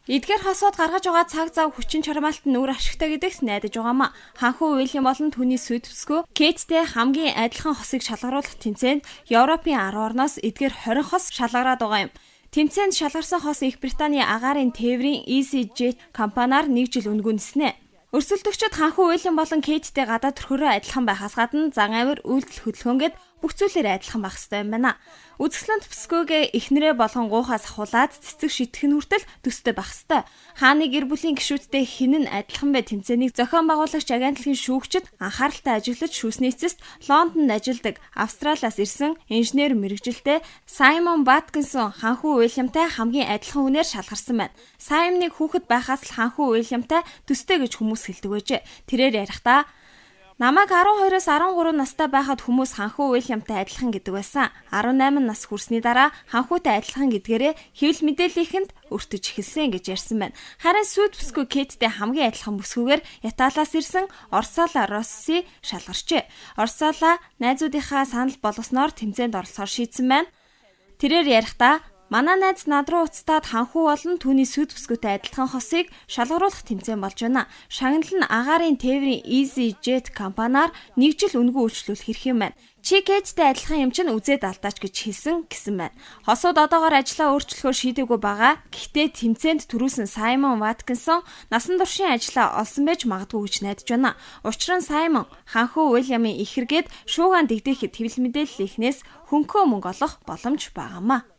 Эдгээр хосууд гаргаж байгаа цаг зав хүчин чармаалт нь үр ашигтай гэдэгт найдаж байгаамаа. Ханхүү Уильям болон түүний сүйт бүсгүй Кейттэй хамгийн адилхан хосыг шалгаруулах тэмцээнд Европын 10 орноос эдгээр 20 хос шалгараад байгаа юм. Тэмцээнд шалгарсан хос Их Британий агаарын тээврийн EasyJet компаниар нэг жил үнэгүй ниснэ. Өрсөлдөгчид Ханхүү Уильям болон Кейттэй гадаад төрхөөрөө адилхан байхаас гадна зан авир, үйлдэл хөдөлгөөнгээд бүх зүйлээр адилхан байх ёстой юм байна. Үзэсгэлэнт бүсгүйгээ эхнэрээ болгон гуйхаас ахуулаад цэцэг шитгэх нь хүртэл төстэй байх ёстой. Хааны гэр бүлийн гишүүдтэй хэн нь адилхан бэ тэмцээнийг зохион байгуулагч агентлагийн шүүгчид анхааралтай ажиглаж шүүсний эцэст Лондонд ажилладаг Австралиас ирсэн инженер мэргэжилтэй Саймон Баткинсон Ханхүү Уильямтай хамгийн адилхан хүнээр шалгарсан байна. Саймоныг хүүхэд байхаас л Ханхүү Уильямтай төстэй гэж хүмүүс хэлдэг байжээ. Тэрээр ярихдаа намайг 12-оос 13 настай байхад хүмүүс Ханхүү Уильямтай адилхан гэдэг байсан. 18 нас хүрсний дараа Ханхүүтэй адилхан гэдгээрээ хэвлэл мэдээллийнхэнд өртөж эхэлсэн гэж ярьсан байна. Харин сүйт бүсгүй Кейттэй хамгийн адилхан бүсгүйгээр Италиас ирсэн Орсола Росси шалгарчээ. Орсола найзуудынхаа санал болгосноор тэмцээнд оролцохоор шийдсэн байна. Тэрээр ярихдаа манай найз над руу уцтаад Ханхүү болон түүний сүйт бүсгүйтэй адилхан хосыг шалгаруулах тэмцээн болж байна. Шагнал нь агаарын тээврийн EasyJet компаниар нэг жил үнэгүй үйлчлүүлэх эрх юм байна. Чи Кейттэй адилхан юм чинь үзээд алдаач гэж хэлсэн гэсэн байна. Хосууд одоогоор ажлаа өөрчлөхөөр шийдээгүй байгаа. Гэхдээ тэмцээнд түрүүлсэн Саймон Ваткинсон насан туршийн ажлаа олсон байж магадгүй гэж найдаж байна. Учир нь Саймон Ханхүү Уильямын ихэргээд шуугаан дэгдээхэд хэвлэл мэдээллийнхнээс хөнгөө мөнгө олох боломж байгаамаа.